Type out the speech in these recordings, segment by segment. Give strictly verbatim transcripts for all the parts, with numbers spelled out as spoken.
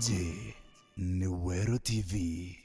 Iji ni Weru T V.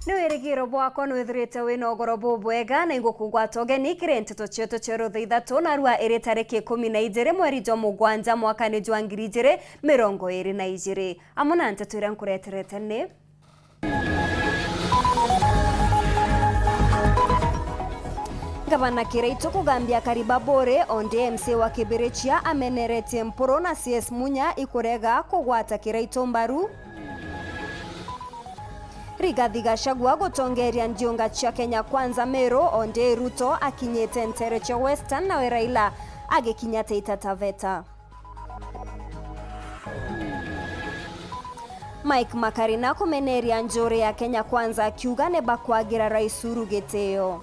Ni wirigiro bwakwa nwithirite wina ugoro bubwega, na ingukugwata ugeni kiri nteto cietu cia rutha ithatu, narua iri tariki ikumi na ijiri mweri jwa mugwanja mwakani jwa ngiri ijiri mirongo iri na ijiri. Amwe na nteto iria nkureterete ni: Gavana Kiraitu kugambia akari ba Buuri, o ndi M C A wa Kibirichia ameneretie Mpuru na C S Munya ikurega kugwata Kiraitu mbaru. Rigathi Gachagua gutongeria ndiunga cia Kenya Kwanza Meru, o ndi Ruto akinyite nteere cia Western, nawe Raila agikinya Taita Taveta. Mike Makarina kumeneria njuri ya Kenya Kwanza akiuga ni bakwagira Rais Uhuru gitio.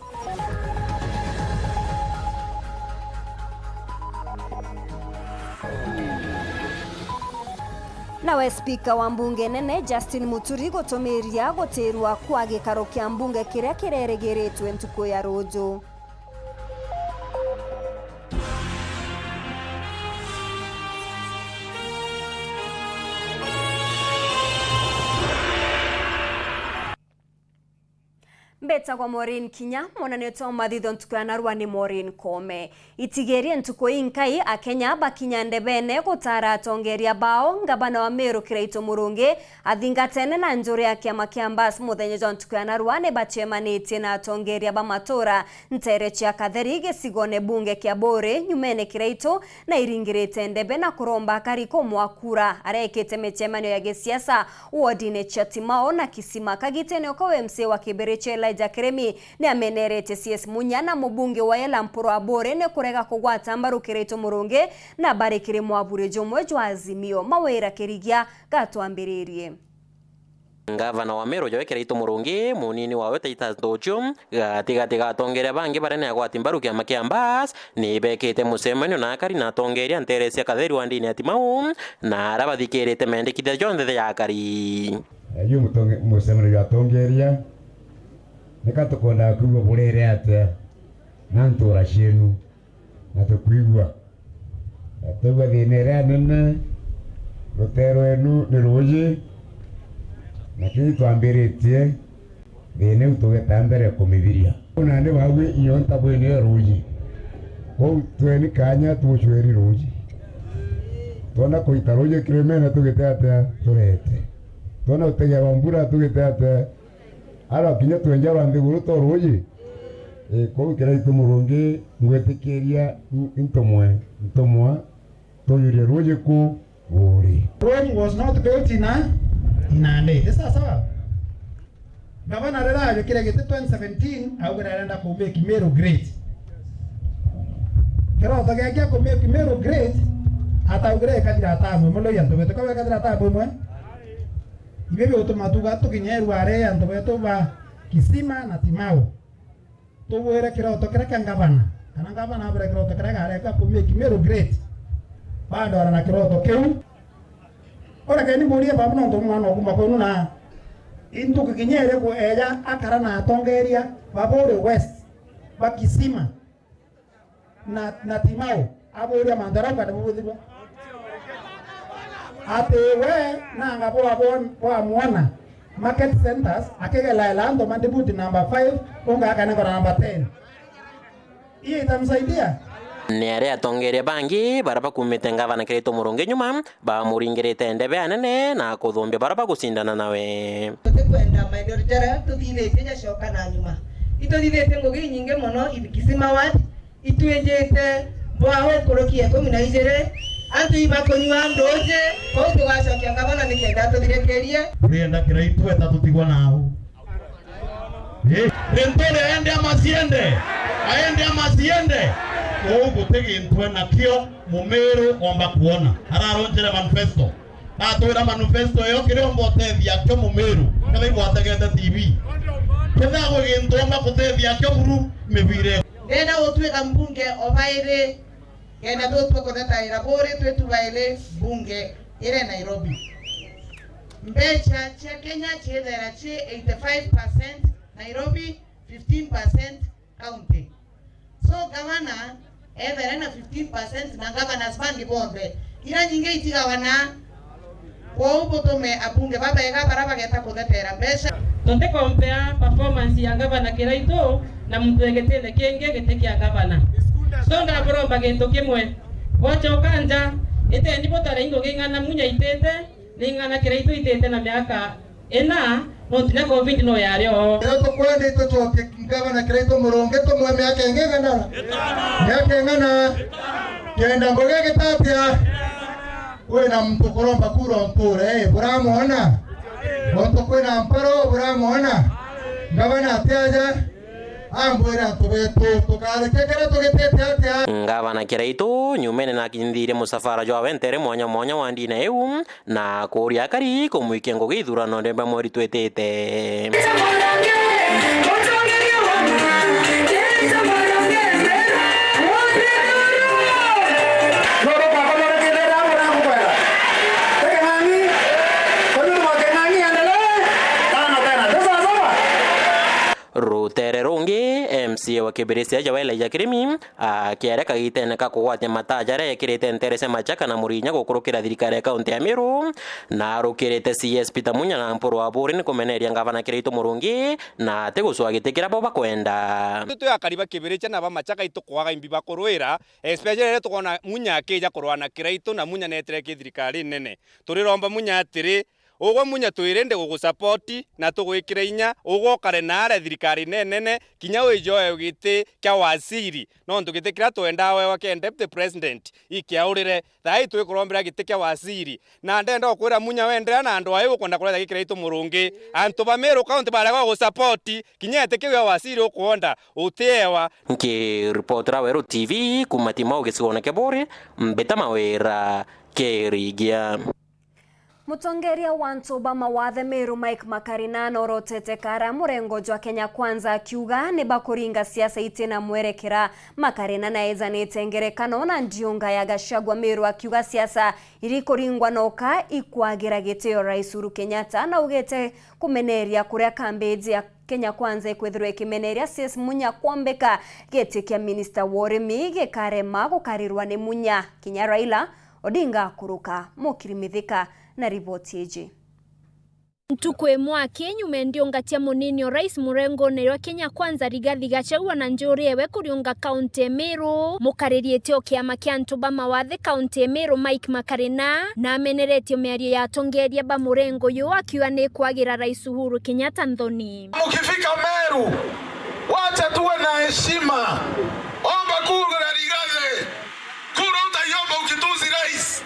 Nawe spika wa mbunge nene Justin Muturi gutumiria gutirwa kwa gikaro kia mbunge kiria kirerigiritwe ntuku ya ruju. Mbetagwa Maureen Kinya, mwonanio twa mathitho ntuku ya narua ni Maureen Koome. Itigerie ntuku inkai, Akenya bakinya ndebene gutara atongeria bao, ngavana wa Meru Kiraitu Murungi athingatene na njuri ya kiama kia Mbas muthenya jwa ntuku ya narua ni bacemanitie na atongeria ba matura nteere cia Katheri gicigone bunge kia Buuri nyumene Kiraitu na iringirite ndebe na kuromba akari kumwakura arekite micemanio ya gisiasa wodine cia Timao na Kisima. Kagitene oko we M C A wa Kibirichia Elijah Kirimi ni ameneretie C S Munya na mubunge wa Yela Mpuru Aburi ni kurega kugwata mbaru Kiraitu Murungi na bari kiri mwaburi jumwe jwa Azimio. Mawira Kirigia gatwambiririe. Ngavana wa Meru Joe Kiraitu Murungi, munini wawe Titus Ntuchu, gatigati ga atongeria bangi baria ni agwati mbaru kiama kia Mbas, ni bekite mucemanio na akari na atongeria nteere cia Katheri wa ndini ya Timau, na ara bathikirite mendekithia jonthe ja akari. Yu mutonge-, mucemanio jwa atongeria, nika tukwendaga kwigua burere atia na ntura cienu, na tukwigua. Na twigua thina iria nene, rutere rwenu ni ruuji, na kiri twambiritie, thina iu tugeta mbere kumithiria. Nandi baugwi iyo ntabwini yo ruuji. Kwou tweni kanya tucweri ruuji. Twona kuita ruuji kirimene tugite atia? Turete. Twona utegerwa mbura tugite atia? Ara kinya twenja rwa nthiguru to ruuji. Ii, kwou Kiraitu Murungi ngwitikiria n-, intumwe, ntumwa, tuyurie ruuji ku Buuri. Rome was not built in a, in a day. Ni sawa sawa? Gavana riria ajukire giti twenty seventeen, augire arenda ku make Meru great. Kiroto giake ku make Meru great, ataugire ikathira tamu imwe, muloi antu betu, kau ikathira tamu imwe. Ibi biutuma tuga tukinyerua ari antu betu ba Kisima na Timau. Tubwire kiroto kiria kia ngavana, kana ngavana abwire kiroto kiria gareka ku make Meru great. Bado ara na kiroto kiu. Urekeni mburie babu nontu mwana okuma kwenu na intuku kinya iriku eja akara na atongeria ba Buuri West, ba Kisima, na, na Timau, aburia mantu aria ukwenda bubuthirwe. Ati we nanga bwa, bwa, bwamwona market centers akigelaela antu ma deputy number five, unga akanengwa number ten. Hiyo itamsaidia? Ni aria atongeria bangi baria bakumite ngavana Kiraitu Murungi nyuma, bamuringirite ndebe anene na kuthumbia baria bagucindana nawe. Tutikwenda maendeleo jaria tuthithitie jacoka na nyuma. Ituthithitie ngugi inyingi mono in Kisima Ward, itwijite mbwao nkuruki ya ikumi na ijiri, antu ibakunyua nduji, kuu tugacokia ngavana nikenda atuthirikirie. Turienda Kiraitu eta tutigwa nau. Eh, Linturi aende ama asiende? Aende ama asiende? Uu guti gintu enakio Mumiru omba kwona. Araronjere manifesto. Atwira manifesto iyo kiria omba utethia akio Mumiru, kethira igwategete T V. Kethira gwi gintu omba kutethia akio buru mibire. Ndenda gutwika mbunge o bairi. Kenda tutue kuthetaira buri twi tubairi mbunge iri Nairobi. Mbeca cia Kenya ciithera ci eighty-five percent Nairobi, fifteen percent county. So, gavana ethere na fifteen percent na governors bangi bonthe. Ira nyingi itigawana. Kwou butume abunge babega baria bageta kuthetera mbeca. Tutikompea performance ya ngavana Kiraitu na muntu e gitine kingi giti kia ngavana. So ndaburomba gintu kimwe, bwacoka nja, iteni butare ingugi ing'ana Munya itite, ni ing'ana Kiraitu itite na miaka ina, nontu na covid no yari o. Riria tukwenda itucokie ngavana Kiraitu Murungi tumwe miaka ingi ing'ana? Miaka ing'ana? Kenda ngugi igitatia? Kwina muntu kuromba kura o nture, eh, buramwona? Muntu kwina mparo, buramwona? Ngavana ati aja, ambwire antu betu, tukarikia kiria tugitite atia? Ngavana Kiraitu, nyumene na akinyithirie musafara jwawe ntere mwanya mwanya wa ndina iu, na kuuria akari kumwikia ngugi ithurano ndemba mweri twitite. Rutere rungi, M C A wa Kibirizi aja wa Elijah Kirimi, akiaria kagitene ka kugwatia mataa jaria ekirite ntere cia Machaka na Murinya gukurukira thirikari ya kaunti ya Meru, na arukirite C S Peter Munya na Mpuru wa Buri ni kumeneria ngavana Kiraitu Murungi, na ati gucwa giti kiria bo bakwenda. Twi akari ba Kibirizi na ba Machaka itukwaga imbi bakurwira, especially riria tukwona Munya akija kurwa na Kiraitu na Munya netire ki thirikari nene. Turiromba Munya atiri, ugwe Munya twirende gugusupport na tugwikire inya, ugwe ukare naare thirikari nenene, kinya wijoe giti kia waziri, nontu giti kiria twendaa wewa kia deputy president ikiaurire. Thaai twikurombera giti kia waziri, na ndenda gukwira Munya, wendera na andu ai ukwenda kuretha gikira itu Murungi, antu ba Meru County barega gugusupport, kinya giti kiu kia waziri ukwonda utiewa. Nkiripotera Weru T V kuma Timau gicigone kia Buri, Mbita Mawira, Kirigia. Mutongeria wa antu ba mawathe Meru Mike Makarina norotete kara murengo jwa Kenya Kwanza akiuga ni bakuringa siasa itina mwerekera. Makarina naejanite ngerekano na ndiunga ya Gachagua Meru akiuga siasa iri kuringwa noka ikwagira gitio Rais Uhuru Kenyatta, na augite kumeneria kuria kambeji ya Kenya Kwanza ikwithirwa ikimeneria C S Munya kwombeka giti kia minista wa urimi gikarema gukarirwa ni Munya. Kinya Raila Odinga akuruka. Mukiri Mithika na riboti iji. Ntuku imwe akinyume ndiunga cia munini o rais murengone jwa Kenya Kwanza, Rigathi Gachagua, na njuri ewe kuriunga kaunti ya Meru, mukariritie o kiama kia antu ba mawathe kaunti ya Meru, Mike Makarina, na ameneretie miario ya atongeria ba murengo uyu akiuga ni kwagira Rais Uhuru Kenyatta nthoni. Mukifika Meru, wacha tuwe na heshima. Omba kura Rigathi. Kura utaiomba ukitusi rais.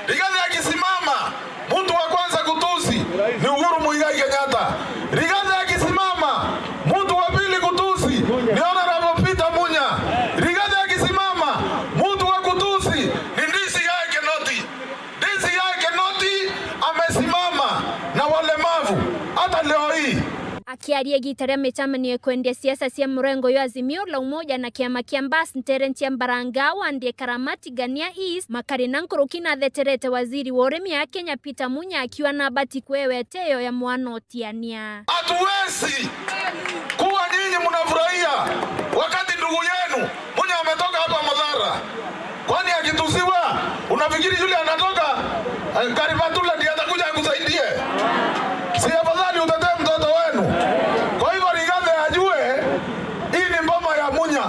Rigathi akisimama, mtu wa kwanza kutusi ni Uhuru Muigai Kenyatta. Rigathi akisimama, mtu wa pili kutusi ni Honorable Peter Munya. Rigathi akisimama, mtu wa kutusi ni D C I Kinoti. D C I Kinoti amesimama na walemavu hata leo hii. Akiaria igita ria micemanio ya kwendia siasa cia murengo jwa Azimio la Umoja na kiama kia Mbas ntere cia Mbaranga wandie Karamati Gania East, Makarina nkuruki natheterete waziri wa urimi ya Kenya Peter Munya akiuga nabati kuewa itio ya mwana utiania. Hatuwezi kuwa nyinyi mnafurahia wakati ndugu yenu Munya ametoka hapa Mathara. Kwani akitusiwa, unafikiri yule anatoka, eh, Karibatula ndiye atakuja akusaidie? Si afadhali utetee mtoto wenu? Kwa hivyo Rigathi ajue, hii ni mboma ya Munya.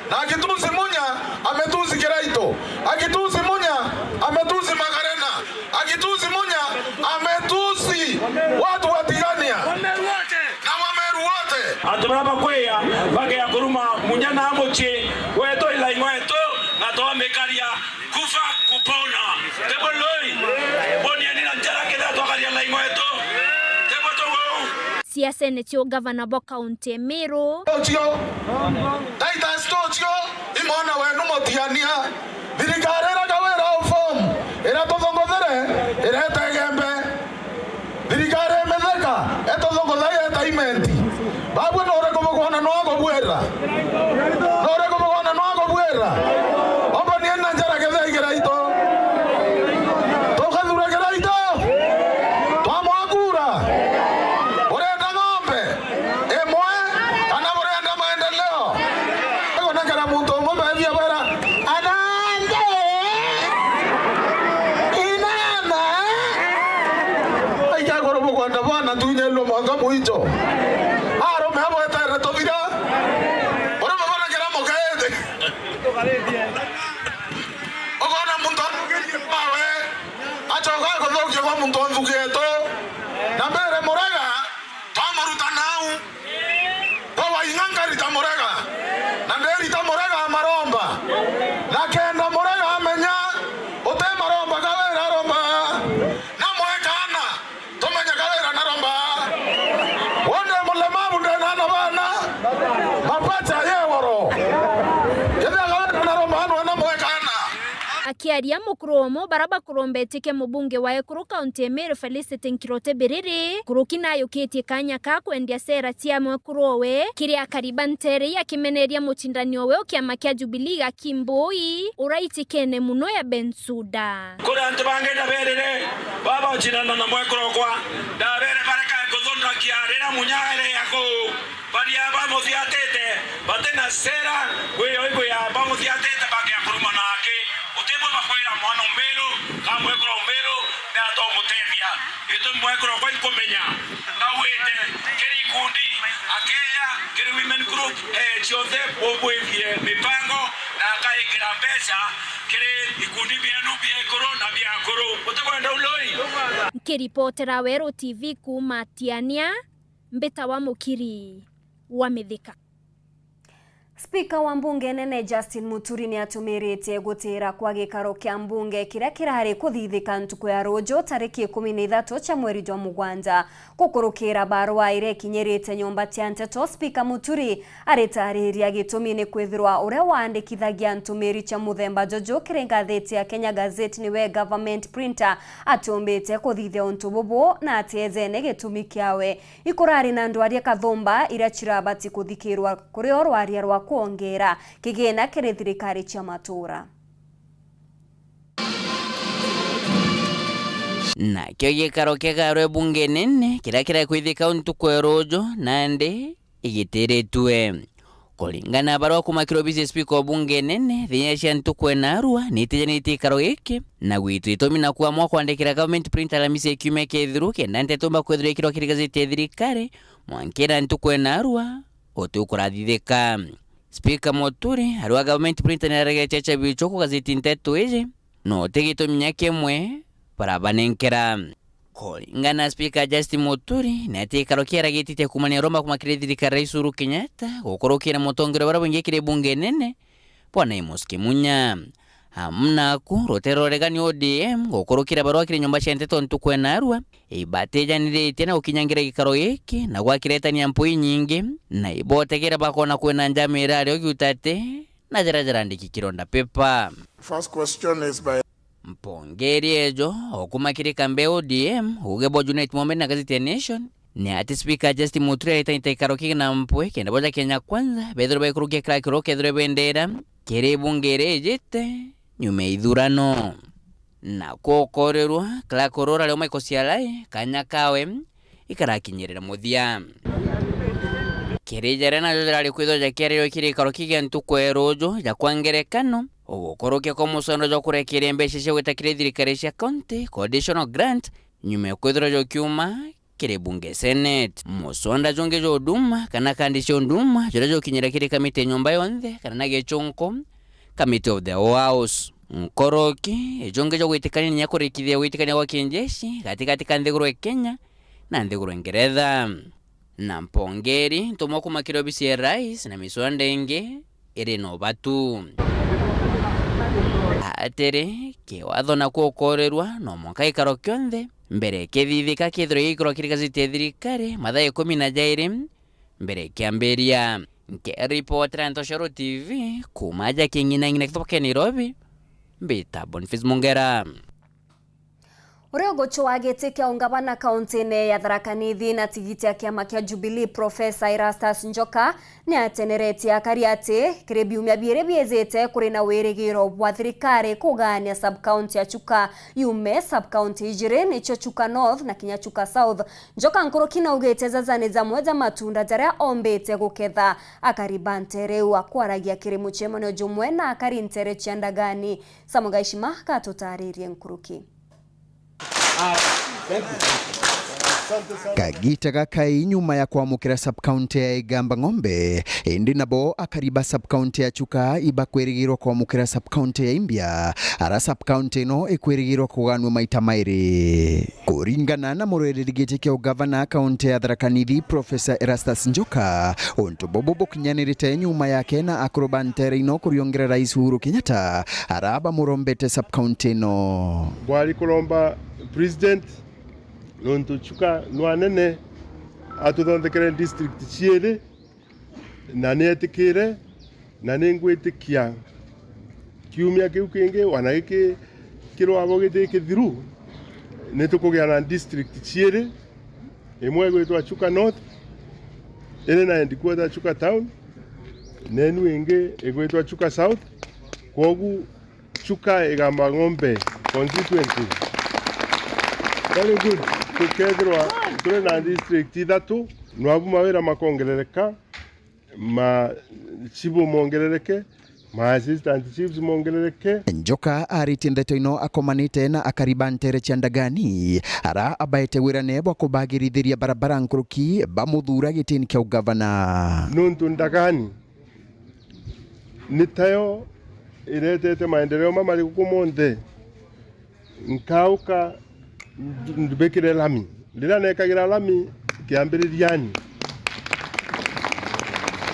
Na akitusi Munya, ametu- Baria bakwia, bagea kuruma munya na mucii wetu, ila ing'wetu, na twamikaria kufa kupona. Tebo loi, bonieni na njara kethira twakaria la ing'wetu. Tebo togou. Siasene cia ugavana bwa kaunti ya Meru. Ucio, Titus Tucio, imwana wenu mutiania. Thirikari ira Kawira o form, ira tuthunguthere, ireta igembe. Thirikari imitheka, ituthungutha yeta imenti. Babwe nuriku bugwana no agubwira? Nuriku bugwana no agubwira? Ombanieni na njara kethira i Kiraitu. Tukathura Kiraitu. Twamwakura. Urenda ng'ombe? Imwe, kana burenda maendeleo? Ego na kira muntu umwe bethia bwira, "Anande! Inama!" Aija iguru bukwenda bwana tunyelwe mwanka mwicho. Arume abo etere tuthira. Urume bwana kira mukaete. Ukona muntu awe, acoka akuthukia kwa muntu wa nthuki yetu. Na mbere Murega, twamuruta nau. Kwa Waing'a nkarita Murega, na ndirita Murega maromba. Na kenda Murega amenya, uti maromba Kawira aromba. Na mwekana, tumenye Kawira naromba. Wonde mulemavu ndena na bana, mapacha ye woro. Kethia Kawira naromba anwe na mwekana. Akiaria mukuru omo bara bakurombetie kia mubunge wa ekuru kaunti ya Meru Felicity Nkirote Biriri, kuruki nayukitie kanya ka kwendia sera cia mwekuru owe kiri akari ba ntere, akimeneria mucindani owe o kiama kia Jubilee Gaki Mbui, uraitikene muno ya Bensouda. Kuri antu bangi ndaberire, baba ucindana na mwekuru okwa, ndabere bareka kuthundakia rira munya ere ya ku Baria bamuthiatite, bati na sera, kwi o igwi ya bamuthiatite, bakia kuruma nake. Utibwe bakwira mwana umiru, ka mwekuru umiru, ni atomutethia. Gitumi mwekuru kwa inkumenya, ngawite, kiri ikundi, akeya, kiri women group, eh, cionthe, bubwithie mipango, na akaikira mbeca, kiri ikundi bienu bia ikuru na bia akuru. Utikwenda uloi? Nkiripotera Weru T V kuuma Tiania, Mbita wa Mukiri wa Mithika. Spika wa mbunge nene Justin Muturi ni atumiritie gutira kwa gikaro kia mbunge kiria kirari kuthithika ntuku ya ruju tariki ikumi na ithatu cia mweri jwa mugwanja. Gukurukira barua iria ikinyirite nyomba cia nteto, Spika Muturi aritariria gitumi ni kwithirwa uria waandikithagia ntumiri cia muthemba juju kiri ngathiti ya Kenya Gazette niwe government printer atiumbite kuthithia untu bubu, na ati ejene gitumi kiawe. Ikurari na ndwaria kathumba iria cirabati kuthikirwa kuri o rwaria rwa kwongera kigina kiri thirikari cia matura. Nakio gikaro kia garwe bunge nene kiria kirakwithika ntuku ya ruju nandi igitiritue. Kuringana na barua kuuma kiri obisi ya spika o bunge nene, thinya cia ntuku ya narua ni itijanitie gikaro giki, na gwitwa itumi na kuamua kwandikira government printer Alamisi ya kiumia kithiru, kenda nteto mba kwithirwa ikirwa kiri gazeti ya thirikari mwankira ntuku ya narua uti ukurathithika. Spika Muturi, arua government printer ni aragetia cha bicho ku gazeti nteto iji, no ti gitumi nya kimwe barabanenkera. Kuringana na Spika Justin Muturi, ni ati gikaro kiaragititie kuumania roma kuuma kiri thirikari ya Rais Uhuru Kenyatta gukurukira mutongeria baria bungi kiri bunge nene, Bwana Amos Kimunya. Amu naku, rutere rwa uregani O D M gukurukira barua kiri nyomba cia nteto ntuku ya narua, ibatijaniritie na gukinyangira gikaro giki na gwakiretania mpwi inyingi, na ibotegera bakona kwina njama irari o giutate na jara jarandiki kironda pepa. First question is by Mpongeri ejo, o kuuma kiri kambe O D M, uge bwa Junet Mohamed na gazeti ya Nation, ni ati Spika Justin Muturi aretanite gikaro kigi na mpwi, kenda boja Kenya Kwanza bethirwe baikurukia clerk ruu kethirwe bendera kiri bunge iria ijite nyuma ya ithurano. Na kukorirwa clerk ruu rari o Michael Sialai, kanya kawe ikarakinyirira muthia. Kiri jaria najo jarari kwithwa jakiarirwa kiri gikaro kigi ntuku ya ruju, ja kwa ngerekano, ugukurukia kwa musondo jwa kurekeria mbeca cia gwita kiri thirikari cia county, conditional grant, nyuma ya kwithirwa jukiuma kiri bunge senate. Musonda jungi jwa huduma kana kandi cia huduma juria jukinyira kiri kamiti ya nyomba yonthe kana na gichunku, committee of the whole house. Nkoroki ijungi jwa gwitikania na inya kurikithia gwitikania gwa kinjeshi gatigati ka nthiguru ya Kenya na nthiguru ya Ngeretha. Na mpongeri ntumwa kuuma kiri obisi ya rais na miswanda ingi iri na ubatu. Atiri, kiwatho na kukorerwa no mwanka gikaro kionthe mbere kithithika kithirwe gikorwa kiri gazeti ya thirikari mathaa ikumi na jairi mbere kiambiria. Nkiripotera Ntoshoro T V kuuma aja king'inang'ina kithoka kia Nairobi, mbita Boniface Mungera. Uria ugucwaa giti kia ungavana kauntine ya Tharaka Nithi na tigiti ya kiama kia Jubilee, Professor Erastus Njoka, ni ateneretie akari ati kiri biumia biiri biijite kuri na wirigiro bwa thirikari kugaania sub-county ya Chuka yume sub-county ijiri, nicio Chuka North na kinya Chuka South. Njoka nkuruki naugite jaja ni jamwe ja matunda jaria ombite guketha. Akari ba ntere iu akwaragia kiri mucemanio jumwe na akari ntere cia Ndagani, Samuel Gaishima gatutaririe nkuruki. Kagita gakai nyuma ya kwamukira sub-county ya Igamba Ng'ombe, indi nabo akari ba sub-county ya Chuka ibakwirigirwa kwamukira sub-county ya Imbia, ara sub-county ino ikwirigirwa kuganua maita mairi. Kuringana na murwiriri giti kia ugavana kaunti ya Tharaka Nithi, Professor Erastus Njoka, untu bubu bukinyanirite nyuma yake na akuru ba ntere ino kuriongerera Rais Uhuru Kenyatta, ara bamurombete sub-county ino. Ngwari kuromba President, nontu Chuka nwanene, atuthondekere district ciiri, na nietikire, na ningwitikia kiumia kiu kingi, wana giki kirwabo giti kithiru, nitukugia na district ciiri, imwe igwitwa Chuka North, iri na headquarter Chuka Town, na inu ingi igwitwa Chuka South. Kwogu Chuka Igamba Ng'ombe constituency. Very good. Tukethirwa turi na district ithatu, nwabu mawira makongerereka, ma chibu mongerereke, ma assistant chiefs mongerereke. Njoka aritie ndeto ino akomanite na akari ba ntere cia Ndagani, ara abaete wirane bwa kubagirithiria barabara nkuruki bamuthura gitini kia ugavana. Nontu Ndagani ni tayo iretete maendeleo mamari guku monthe. Nkauka mbikire lami. Riria nekagira lami kiambiririani,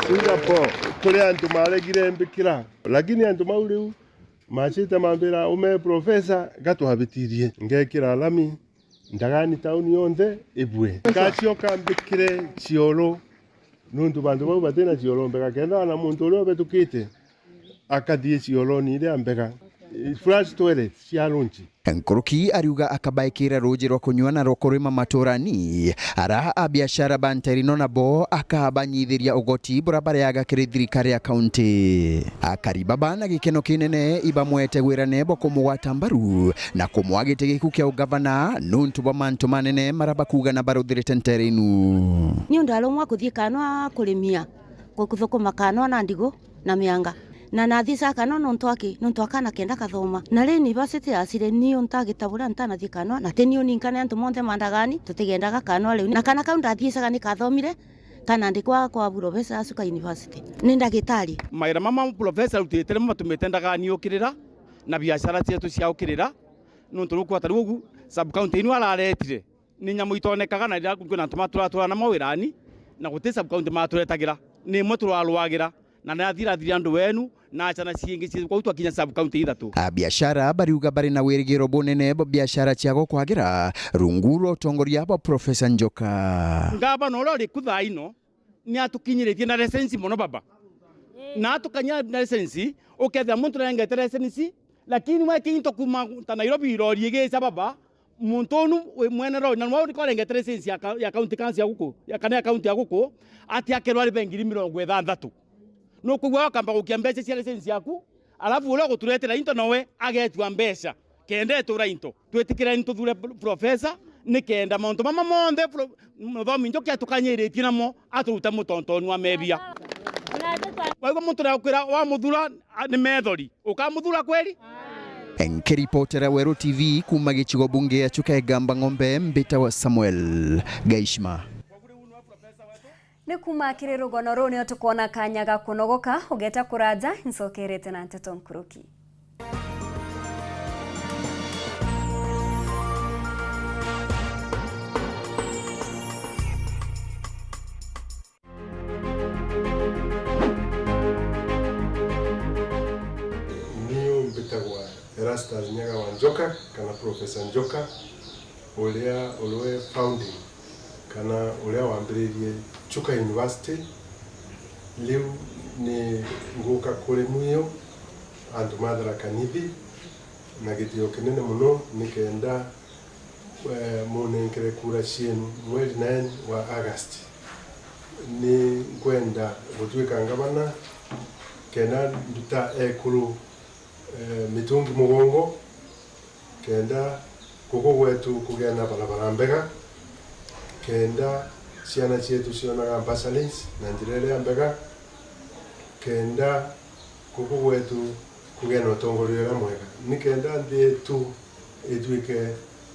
Singapore, kuri antu maregire mbikira, lakini antu mau riu macite mambira, "Ume professor, gatwabitirie." Ngekira lami, Ndagani tauni yonthe ibue. Ngacioka mbikire cioro, nontu bantu bau batina cioro mbega, kenda ona muntu uria ubetukite akathie cioroni iria mbega. Flush toilet cia lunch. Nkuruki ariuga akabaikira ruuji rwa kunyua na rwa kurima maturani, ara abiashara ba nterino nabo akabanyithiria ugoti buria bareaga kiri thirikari ya kaunti. Akari baba na gikeno kinene ibamwete wirane bwa kumugwata mbaru na kumwa giti giku kia ugavana nuntu bwa mantu manene maria bakuuga na baruthirite ntere inu. Ni undu arumwa kuthii kanwa kurimia, ku-, kuthukuma kanwa na ndigu na mianga. Na nathiicaga kanwa nuntu aki, nuntu akana kenda kathoma. Na ri university yacire ni untu agita buria ntanathii kanwa, na ti ni uninkane antu monthe ma Ndagani, tutigendaga kanwa riu. Na kana kau ndathiicaga ni kathomire, kana ndi kwa, kwa Professor Chuka University. Ni ndagitari. Mawira mama Professor arutite nimo matumite Ndagani yukirira, na biashara cietu ciaukirira, nuntu nukwata riu ugu sub county inu araretire. Ni nyamu itonekaga na riria kwina antu maturatura na mawirani, na guti sub county maturetagĩra. Ni imwe turarwagira, na nathirathira andu wenu, na aca na ciingi cia kwau twakinya sub county ithatu. Abiashara bariuga bari na wirigiro bunene bwa biashara ciao kwagira rungu rwa utongoria bwa Professor Njoka. Ngavana uria uri ku thaa ino, ni atukinyiritie na license mono baba. Na atukanyia na license, ukethira muntu narengete license, lakini mwe kinto kuma ta Nairobi irori igica baba, muntu unu wi mwene rori, na nwa uriko arengete license ya ka-, ya county council ya guku, ya, kana ya county ya guku, ati akerwa aribe ngiri mirongo ithanthatu. Nukwigua akamba gukia mbeca cia license yaku, alafu uria uguturetera into nowe agetua mbeca. Kenda etura into. Twitikireni tuthure pro-, professor, ni kenda mauntu mama monthe pro-, muthomi Njoki atukanyiritie namo, aturuta mutontoni wa mebia. Waigua muntu nakwira wamuthura, a, ni methori. Ukamuthura kweli? Nkiripotera Weru T V kuuma gicigo bunge ya Chuka Igamba Ng'ombe, mbitawa Samuel Gaishima. Ni kuuma kiri rugono ruu nio tukwona kanya ga kunogoka, ugeta kuraja, ncokerete na nteto nkuruki. Erastus Nyaga wa Njoka, kana Professor Njoka, uria uriwe founding, kana uria wambiririe Chuka University. Riu ni nguka kuri mwiyo antu ma Tharaka Nithi na gitio kinene muno, nikenda, eh, munenkere kura cienu mweri nine wa August. Ni nkwenda gutwika ngavana kenda nduta ekuru, eh, mitungi mugongo, kenda guku gwetu kugia na barabara mbega, kenda ciana cietu cionaga bursaries na njira iria mbega, kenda guku gwetu kugia na utongoria uria mwega, ni kenda nthi yetu itwike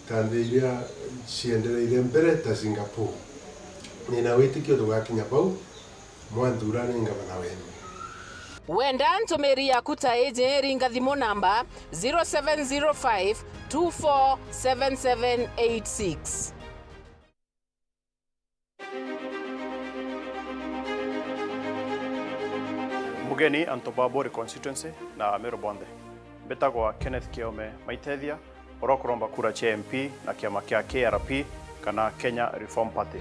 ta nthi iria ciendereire mbere ta Singapore. Nina witikio tugakinya bau, mwanthura ni ngavana wenu. Wenda ntumiri yaku ta iji, ringa thimu namba zero seven zero five two four seven seven eight six. Mugeni antu ba Buri constituency na Ameru bonthe. Mbitagwa Kenneth Kiome Maitethia, uria ukuromba kura cia M P na kiama kia K R P kana Kenya Reform Party.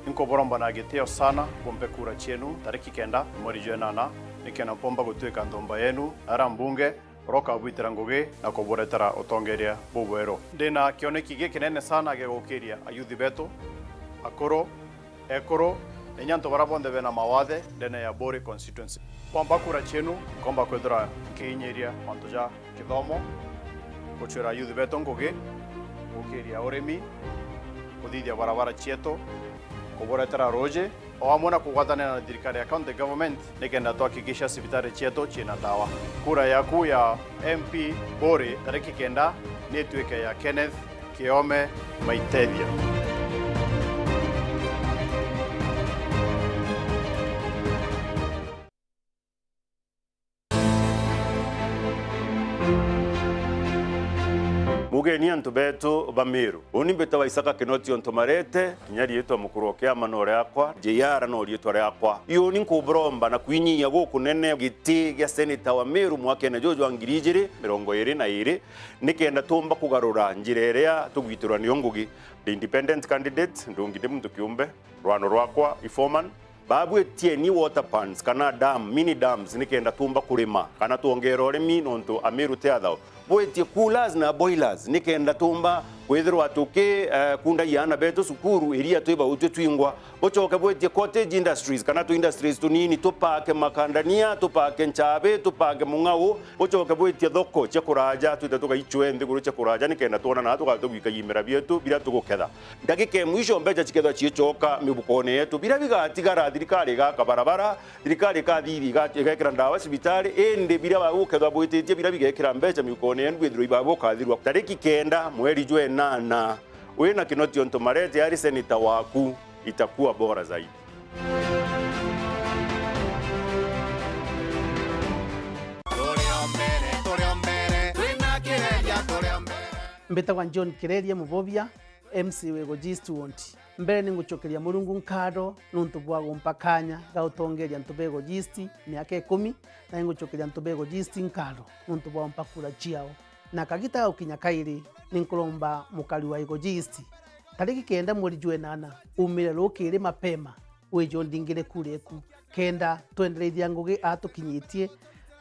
Inkuburomba na gitio sana bumpe kura cienu tariki kenda mweri jwa inana, nikenda mpomba gutwika nthumba yenu ara mbunge uria ukabwitira ngugi na kuburetera utongeria bubweru. Ndina kioneki gikinene sana gia gukiria ayuthi betu, akuru, ekuru, na inya antu baria bonthe bena mawathe ndene ya Buri constituency. Kwamba kura cienu, nkomba kwithira nkiinyiria mantu ja kithomo, gucwira ayuthi betu ngugi, gukiria urimi, kuthithia barabara cietu, kuburetera ruuji, o amwe na kugwatanira na thirikari ya county government nikenda twakikisha cibitari cietu ciina ndawa. Kura yaku ya M P Buri tariki kenda ni itwike ya Kenneth Kiome Maitethia. Mugeni antu betu ba Meru. Uni mbitagwa Isaka Kinoti Ontomarete, kinya riitwa mukuru o kiama no riakwa, J R no riitwa riakwa. Uni nkuburomba na kwinyia gukunene giti gia seneta wa Meru mwakene juju jwa ngiri ijiri mirongo iri na iri, nikenda tumba kugarura njira iria tugwitirwa niyo ngugi. Ndi independent candidate, ndungi ndi muntu kiumbe. Rwano rwakwa i foreman. Babwitieni water pans kana dam, mini dams, nikenda tumba kurima kana twongera urimi, nontu Ameru ti athao. Bwitie coolers na boilers nikenda tumba kwithirwa tuki, eh, kundagia aana betu cukuru iria twi bautwi twingwa. Bucoke bwitie cottage industries kana tu industries tunini, tupake makandania, tupake nchabi, tupake mung'au. Bucoke bwitie thoko cia kuraja, twite tugaicwe nthiguru cia kuraja, nikenda twonana tugatugwika imera bietu biria tuguketha. Ndagika ya mwisho mbeca cikethwa ciicoka mibukone yetu, biria bigatigara, thirikari igaka barabara, thirikari ikathithia iga-, igekira ndawa cibitari, indi biria bagukethwa bwititie biria bigekira mbeca mibukone yenu bwithirwa ibabukathirwa. Tariki kenda mweri jwa inana, wina Kinoti Ontomarete ari seneta waku, itakuwa bora zaidi. Turi o mbere, turi o mbere, twina Kireria, turi o mbere. Mbitagwa John Kireria Mubobia, M C wa Igoji East Ward. Mbere ni ngucokeria Murungu nkatho nuntu bwa gumpa kanya ga gutongeria antu ba Igoji East miaka ikumi, na ni ngucokeria antu ba Igoji East nkatho nuntu bwa gumpa kura ciao. Na kagita ga gukinya kairi, ni nkuromba mukari wa Igoji East, tariki kenda mweri jwa inana, umire rukiri mapema, wije undingire kura eku, kenda twendereithia ngugi aa tukinyitie,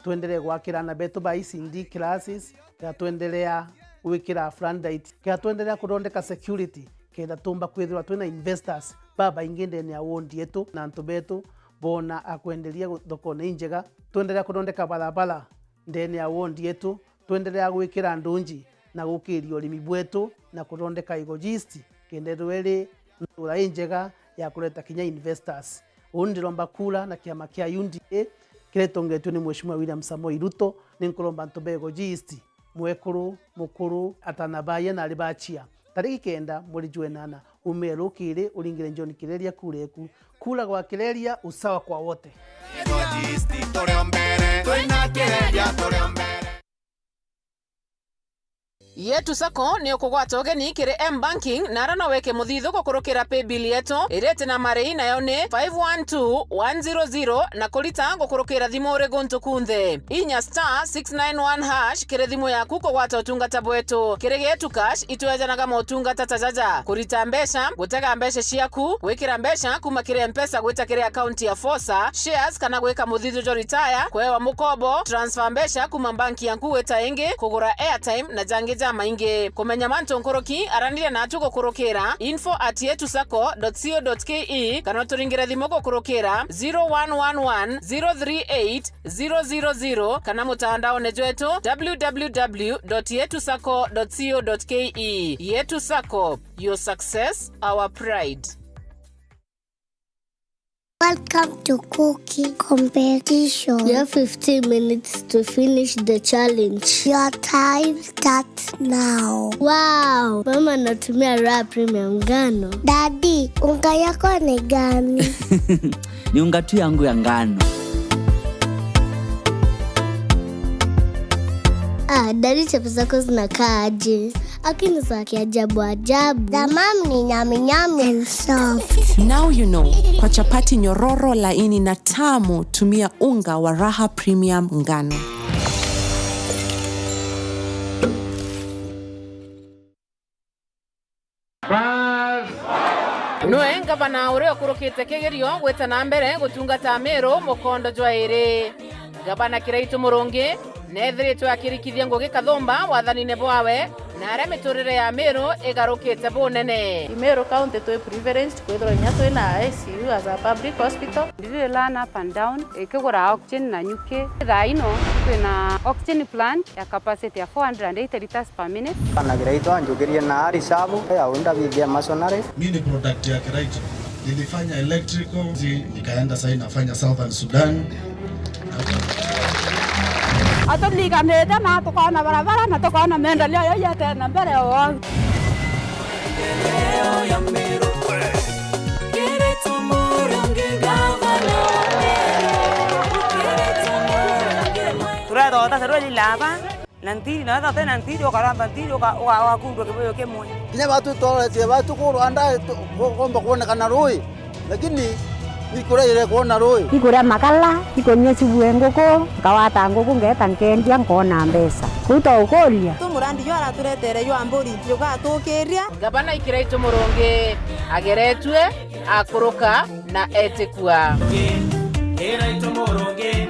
twenderee gwakira aana betu ba E C D classes, kenda twenderea gwikira floodlight, kenda twenderea kuthondeka security, kenda tumba kwithirwa twina investors babaingi ndene ya ward yetu, na antu betu boona a kwenderia gu-, thokone injega, twenderea kuthondeka barabara ndene ya ward yetu, twenderea gwikira ndunji na gukiria urimi bwetu na kuthondeka Igoji East, kenda ithirwe iri ntura injega ya kureta kinya investors. Uu ndiromba kura na kiama kia U D A kiria gitongetue ni Mheshimiwa William Samoei Ruto, ni nkuromba antu ba Igoji East, mwekuru, mukuru, atana baaya na ari ba chia. Tariki kenda mweri jwa inana, umire rukiri uringire John Kireria kura eku. Kura kwa Kireria, usawa kwa wote. Igoji East turi o mbere, twina Kireria turi o mbere. Yetu Sacco ni ukugwata ugeni kiri M-Banking, na ara no weke muthithu gukurukira paybill yetu iria iti na marei, nayo ni five one two one zero zero, na kurita gukurukira thimu uri guntu kunthe. Inya star six nine one hash kiri thimu yaku kugwata utungata bwetu. Kiri Getu Cash, itwejanaga motungata ta jaja: kurita mbeca, gutega mbeca ciaku, gwikira mbeca kuma kiri M-Pesa gwita kiri akaunti ya Fosa, shares kana gwika muthithu jwa retire, kwewa mukobo, transfer mbeca kuma banki yaku gwita ingi, kugura airtime na jangi jamaingi. Kumenya mantu nkuruki, araniria natu gukurukira info at yetu sacco dot co dot ke kana uturingire thimu gukurukira zero one one one zero three eight zero zero zero kana mutandaone jwetu w w w dot yetu sacco dot co dot ke. Yetu Sacco, your success, our pride. Welcome to cooking competition. You have fifteen minutes to finish the challenge. Your time starts now. Wow, mama anatumia Raha Premium ngano. Daddy, unga yako ni gani? Ni unga tu yangu ya ngano. Ah, daddy, chapo zako zinakaa aje? Lakini za kiajabu ajabu. The mom ni nyami nyami and soft. Now you know, kwa chapati nyororo, laini na tamu, tumia unga wa Raha Premium ngano. Bas. Nwe ngavana uria ukurukite kigerio gwita na mbere gutungata Meru mukondo jwa iri. Gavana Kiraitu Murungi neethiritwe akirikithia ngugi kathumba wathanine bwawe, na aria miturire ya Meru igarukite bunene. Meru County twi privileged kwithirwa inya twi na I C U as a public hospital. Ndiri learn up and down, ikigura oxygen na nyuki. Thaa ino twina oxygen plant ya capacity ya four hundred and eighty liters per minute. Bana Kiraitu anjukirie na ari sabu ya unda bithia masonary. Mi ni product ya Kiraitu. Nilifanya electrical, zi-, nikaenda sasa nafanya Southern Sudan. Atuliganite na tukaona barabara na tukaona maendeleo yo yete na mbere o. Turetha utasarua lilaba. Na ntiri, na wethira utina ntiri, ukaramba ntiri, uka-, uka-, ugakundwa kibuyu kimwe. Kinya batu tworetie batu kurwa nda, tu-, ku-, kumba kwonekana rui, lakini ikuria ire kwona rui. Ikuria makala, ikunyua cubu e nguku, nkawata nguku, ngeeta nkendia, nkona mbeca. Kuu twaukuria. Tu murandi jwa araturetere jwa mburi, jugatukiria. Ngavana Kiraitu Murungi ageretue, akuruka na etikua. Kiraitu Murungi.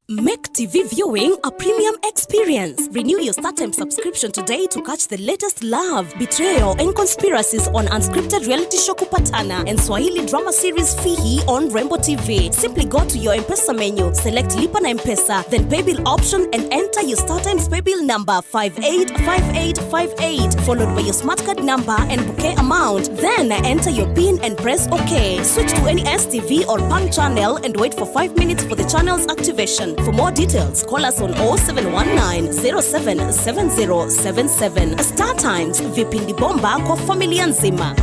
Make T V viewing a premium experience. Renew your StarTimes subscription today to catch the latest love, betrayal, and conspiracies on unscripted reality show Kupatana and Swahili drama series Fihi on Rembo T V. Simply go to your M-Pesa menu, select Lipa na M-Pesa, then Paybill option, and enter your StarTimes Paybill number five eight five eight five eight, followed by your smart card number and bouquet amount. Then enter your pin and press OK. Switch to any S T V or Pan channel and wait for five minutes for the channel's activation. For more details, call us on oh seven one nine zero seven seven zero seven seven. StarTimes, vipindi bomba kwa familia nzima.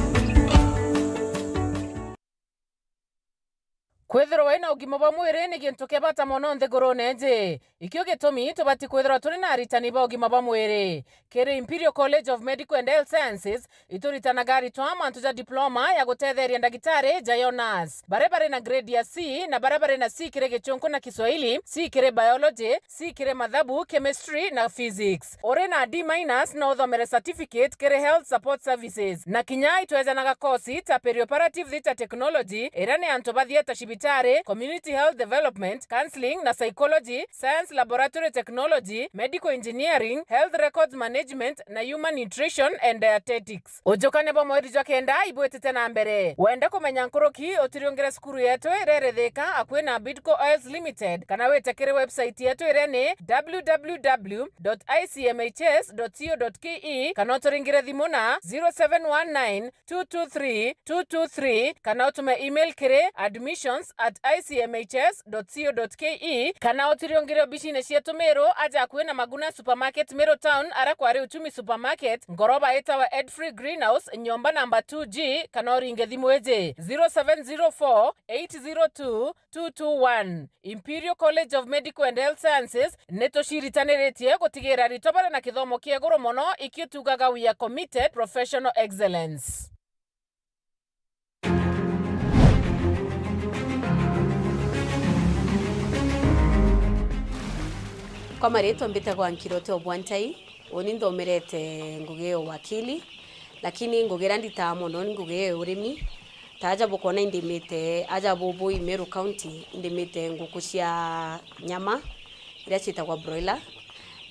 Kwithirwa wina ugima bwa mwiri ni gintu kia bata mono nthigurune iji. Ikio gitumi tubati kwithirwa turi na aritani ba ugima bwa mwiri. Kiri Imperial College of Medical and Health Sciences, ituritanaga aritwa mantu ja diploma ya gutetheria ndagitari, jayo nurse, baria bari na grade ya C na baria bari na C kiri Gichunku na Kiswahili, C kiri biology, C kiri mathabu, chemistry na physics. Uri na D minus no uthomere certificate kiri health support services. Na kinya itwejanaga kosi ta perioperative theatre technology, iria ni antu ba theatre cibitari, community health development, counselling na psychology, science laboratory technology, medical engineering, health records management na human nutrition and dietetics. Ujukane bwa mweri jwa kenda ibwitite na mbere. Wenda kumenya nkuruki, utiriungire cukuru yetu iria iri Thika, akui na Bidco Oils Limited, kana wite kiri website yetu iria ni w w w dot i c m h s dot co dot k e, kana uturingire thimu na zero seven one nine two two three two two three, kana utume email kiri admissions at I C M H S dot co dot K E, kana utiriungire obicine cietu Meru aja akui na Maguna Supermarket Meru Town, ara kwari Uchumi Supermarket, ngoroba itawa Edfree Greenhouse, nyomba namba two G, kana uringe thimu iji zero seven zero four, eight zero two, two two one. Imperial College of Medical and Health Sciences ni tuciritaniritie gutigira aritwa bari na kithomo kia iguru mono, ikio tugaga we are committed professional excellence. Kwa maritwa mbitagwa Nkirote Obwantai, uni nthomerete ngugi ya uwakili, lakini ngugi iria nditaa mono ni ngugi ya urimi. Ta aja bukwona indimite, aja bubu i Meru County, indimite nguku cia nyama, iria ciitagwa broiler.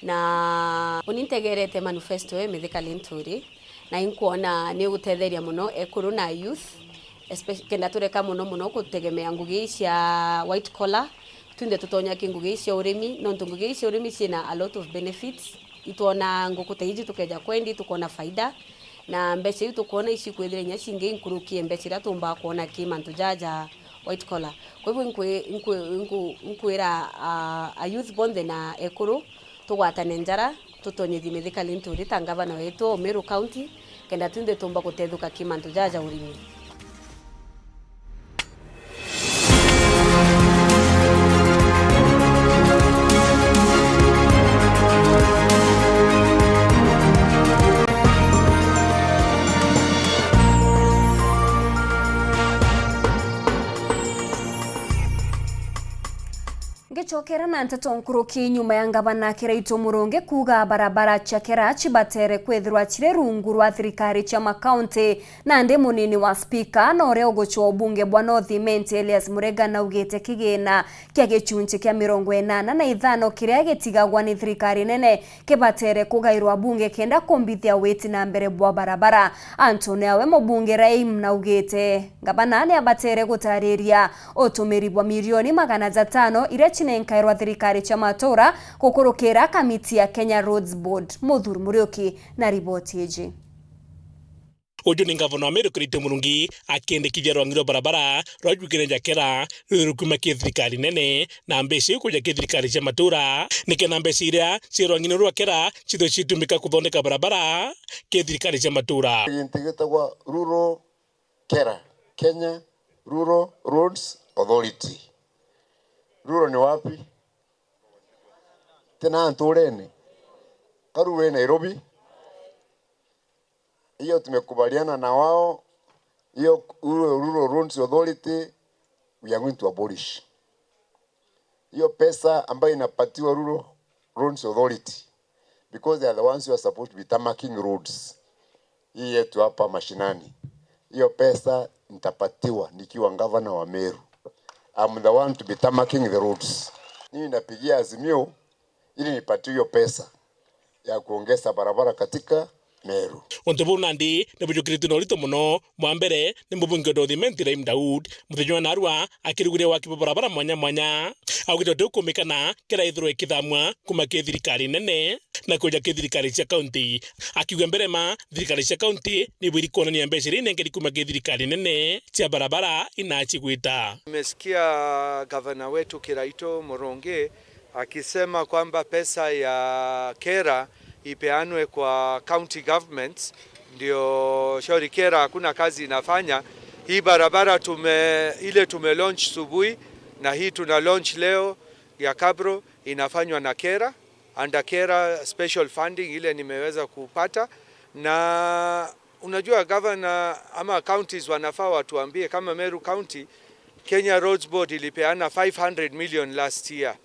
Na uni ntegerete manifesto ya Mithika Linturi, na inkwona ni ugutetheria mono ekuru na youth, espe-, kenda tureka mono mono gutegemea ngugi cia white collar, twinthe tutonya ki ngugi cia urimi, nontu ngugi cia urimi ciina a lot of benefits. Itwona nguku ta iji tukeja kwendi, tukona faida. Na mbeca iu tukwona ici ikwithira inya cingi inkuruki ya mbeca iria tuumbaa kwona ki mantu jaja white collar. Kwa hivyo inkwi-, inkwi-, inku-, inkwira a, a youth bonthe na ekuru tugwatane njara, tutonyethie Mithika Linturi ta ngavana wetu wa Meru County, kenda twinthe tuumba gutethuka ki mantu jaja urimi. Ngicokera na nteto nkuruki, nyuma ya ngavana Kiraitu Murungi kuuga barabara cia Kera cibatere kwithirwa ciri rungu rwa thirikari cia makaunti, nandi munini wa spika na uria ugucwa ubunge bwa North Imenti Elias Murega naugite kigina kia gicunci kia mirongo inana na ithano kiria gitigagwa ni thirikari nene kibatere kugairwa bunge kenda kumbithia witi na mbere bwa barabara. Antoni awe mubunge Raim naugite ngavana ni abatere gutariria utumiri bwa milioni magana jatano iria cinenkairwa thirikari cia matura gukurukira kamiti ya Kenya Roads Board. Muthuri Muriuki na riboti iji. Uju ni ngavana wa Meru Kiraitu Murungi akiendekithia rwangi rwa barabara rwa Jukire Njakera ruri rukuma ki thirikari nene na mbeca iu kuja ki thirikari cia matura, nikenda mbeca iria cia rwangine rwa Kera cithwe citumika kuthondeka barabara ki thirikari cia matura. Gintu gitagwa Rural Kera, Kenya Rural Roads Authority. Rural ni wapi? Tena nturene. Ka rural i Nairobi? Hiyo tumekubaliana na wao. Hiyo Rural, Rural Roads Authority, we are going to abolish. Hiyo pesa ambayo inapatiwa Rural Roads Authority, because they are the ones who are supposed to be tarmaking roads hii yetu hapa mashinani. Hiyo pesa nitapatiwa nikiwa gavana wa Meru. I'm the one to be tarmaking the roads. Mimi napigia Azimio ili nipatiwe hiyo pesa ya kuongeza barabara katika Meru. Untu buu nandi ni bujukiritue na urito mono. Bwa mbere ni mubunge wa North Imenti Raim Daud, muthenya wa narua akiruguria waki bwa barabara mwanya mwanya. Augite uti ukumikana Kera ithirwe ikithamua kuma ki thirikari nene na kuja ki thirikari cia kaunti, akiuga mbere ma thirikari cia kaunti ni bwiri kuonania mbeca iria inengeri kuma ki thirikari nene cia barabara inacigwita. Nimesikia gavana wetu Kiraitu Murungi akisema kwamba pesa ya Kera ipeanwe kwa county governments, ndio shauri Kera hakuna kazi inafanya. Hii barabara tume-, ile tume launch subuhi na hii tuna launch leo ya Kabro inafanywa na Kera, under Kera special funding ile nimeweza kupata. Na unajua governor ama counties wanafaa watuambie, kama Meru County, Kenya Roads Board ilipeana five hundred million last year,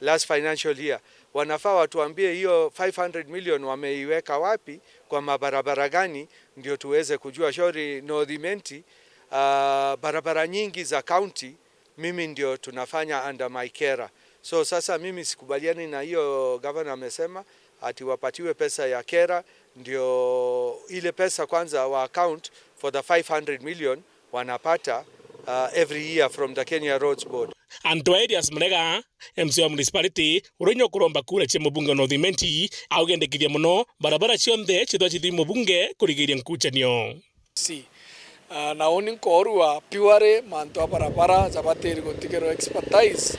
last financial year. Wanafaa watuambie hiyo five hundred million wameiweka wapi, kwa mabarabara gani, ndio tuweze kujua. Shauri North Imenti, ah, barabara nyingi za county mimi ndio tunafanya under my Kera. So sasa mimi sikubaliani na hiyo governor amesema ati wapatiwe pesa ya Kera, ndio ile pesa kwanza wa account for the five hundred million wanapata, uh, every year from the Kenya Roads Board. Antu a Elias Murega, M C wa municipality, uria ukuromba kura cia mubunge wa North Imenti, augendekithia mono barabara cionthe cithwa cithi mubunge kurigiria nkucanio. Si. Ah, na uni nkoorua purely mantu a barabara jabatiri gutigirwa expertise,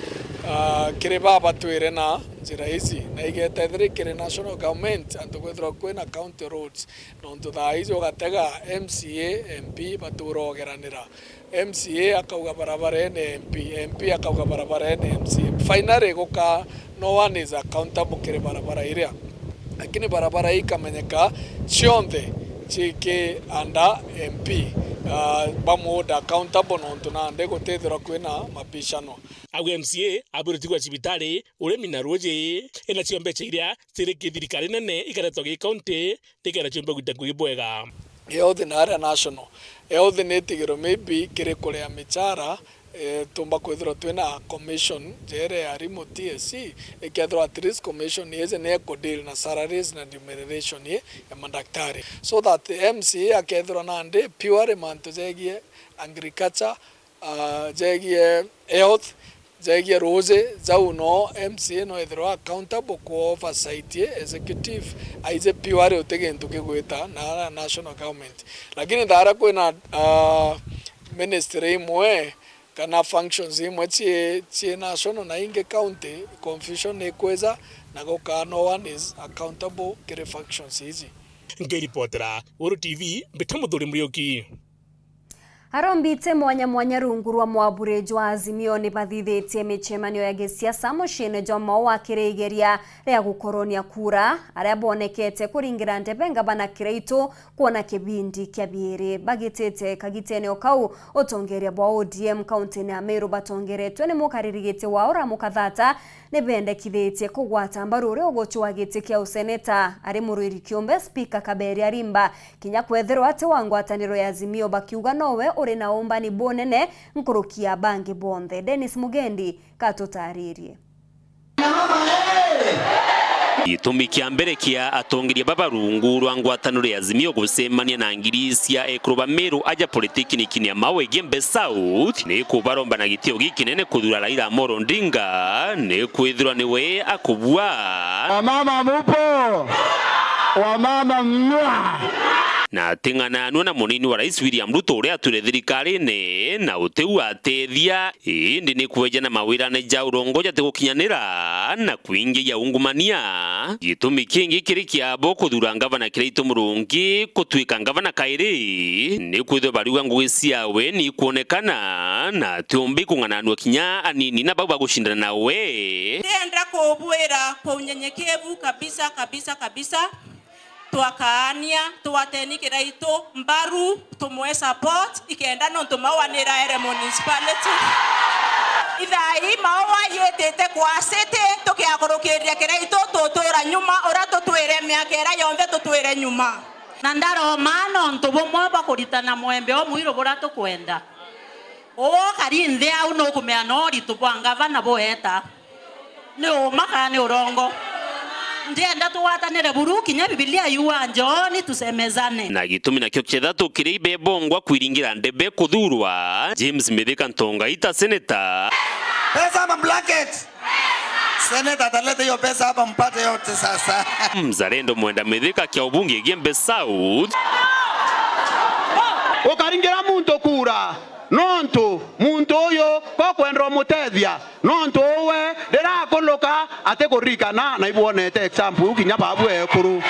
ah, kiri babatwire na njira ici, na igeeta ithiri kiri national government antu kwithirwa kwina county roads, nontu thaa iji ugatega M C A, M P batura ogeranira. M C A akauga barabara ene M P, M P akauga barabara ene M C A. Finally guka no one is accountable kiri barabara iria. Lakini barabara ii ikamenyeka cionthe ciiki under M P, ah, bamuhold accountable nontu nandi gutithirwa kwina mabishano. Au M C A abwirwe tigwa cibitari, urimi na ruuji, nacio mbeca iria ciri kithirikari nene ikaretwa gi county, nikeera ciumbe gwita ngugi bwega. Health na aria national. Health ni itigirwe maybe kiri kuria michara, eh, tumba kwithirwa twina commission jere ya arimu T S C, ikethirwa at least commission iji ni eku deal na salaries na remuneration ya madaktari. So that M C A akethirwa nandi purely mantu jegie agriculture, ah, jegie health, jegie ruuji, jau no M C A no ethirwa accountable ku oversight ye executive, aije purely uti gintu kigwita na national government. Lakini thaara kwina, ah, ministry imwe kana functions imwe cii, cii national na ingi county, confusion ni ikwija na gukaa no one is accountable kiri functions iji. Nkiripotera Uru T V, Mbita Muthuri Muriuki. Arombi iti mwanya mwanya rungu rwa mwaburi jwa Azimio ni bathithitie micemanio ya gisiasa muciine jwa Maua kiri igeria ria gukoronia kura, aria bonekete kuringira ndebe ngavana Kiraitu kwona kibindi kia biiri. Bagitite kagitene o kau, utongeria bwa O D M kauntine ya Meru batongeretwe ni mukariri giti wao Ramu Kathata, ni bendekithitie kugwata mbaru uria ugucua giti kia useneta ari murwiri kiumbe Spika Kaberia Arimba, kinya kwethirwa ati wa ngwataniro ya Azimio, bakiuga nowe uri na umbani bunene nkuruki ya bangi bonthe. Dennis Mugendi katutaririe. Gitumi kia mbere kia atongeria baba rungu rwa ngwataniro ya Azimio gucemania na ngiri cia ekuru ba Meru aja politikiniki ya Maua Igembe South ni kubaromba na gitio gikinene kuthura Raila Amolo Odinga, ni kwithirwa niwe akubua. Wamama mupo? Wamama mwa? Na ating'ananua na munini wa Rais William Ruto uria atwire thirikarine na utiu atethia, indi ni kweja na mawirane ja urongo jatigukinyanira na kwingi ya ungumania. Gitumi kingi kiri kiabo kuthura ngavana Kiraitu Murungi kutuika ngavana kairi, ni kwithirwa bariuga ngugi ciawe ni ikwonekana na atiumbi kung'ananua kinya anini na bau bagucindana nawe. Ndienda kubwira kwa unyenyekevu kabisa, kabisa, kabisa, twakaania, twateni Kiraitu mbaru, tumwe support, ikenda nontu Maua ni iraere municipality. Ithaa ii Maua yitite kwa city, tukiakurukiria Kiraitu tutura nyuma, uria tutwire miaka iria yonthe tutwire nyuma. Na ndaroma nontu bumwe bwa kuritana mwembe umwiru buria tukwenda. Uu ukari nthi au nukumenya no uritu bwa ngavana bueta. Ni uma kana ni urongo? Ndienda tugwatanire buru, kinya Bibilia yuga, "Njooni tusemezane." Na gitumi nakio kiethira tukiri ibebongwa kwiringira ndebe kuthurwa, James Mithika Ntongai ta seneta. Pesa ama blanket? Seneta ataleta hiyo pesa hapa mpate yote sasa. Mzalendo Mwenda Mithika kia ubunge Igembe South. Ukaringira muntu kura, nontu muntu uyu kokwenda umutethia, nontu uwe riria akunuka atikuririkana, na ibwonete example iu kinya babu ekuru.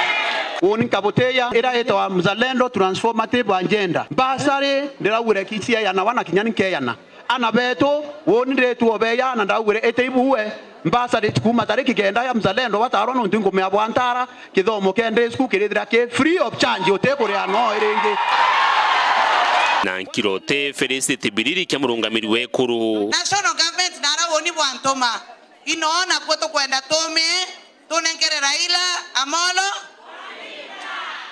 Uni nkabutiya iria itawa Mzalendo Transformative Agenda. Mbasari ndiraugire kicieyanawa na kinya ni nkeyana. Ana betu, uni ndiritue beya na ndaugire iti ibuwe. Mbasari kuuma tariki kenda ya Mzalendo batarwa nontu nkumea bwa ntara, kithomo kia day school kirithira ki free of charge, utikuria no iringi. Na nkiro ti Felicity Biriri kia murungamiri wekuru. National government nara uni bwantuma. Inoona kwo tukwenda tume, tunenkere Raila Amolo.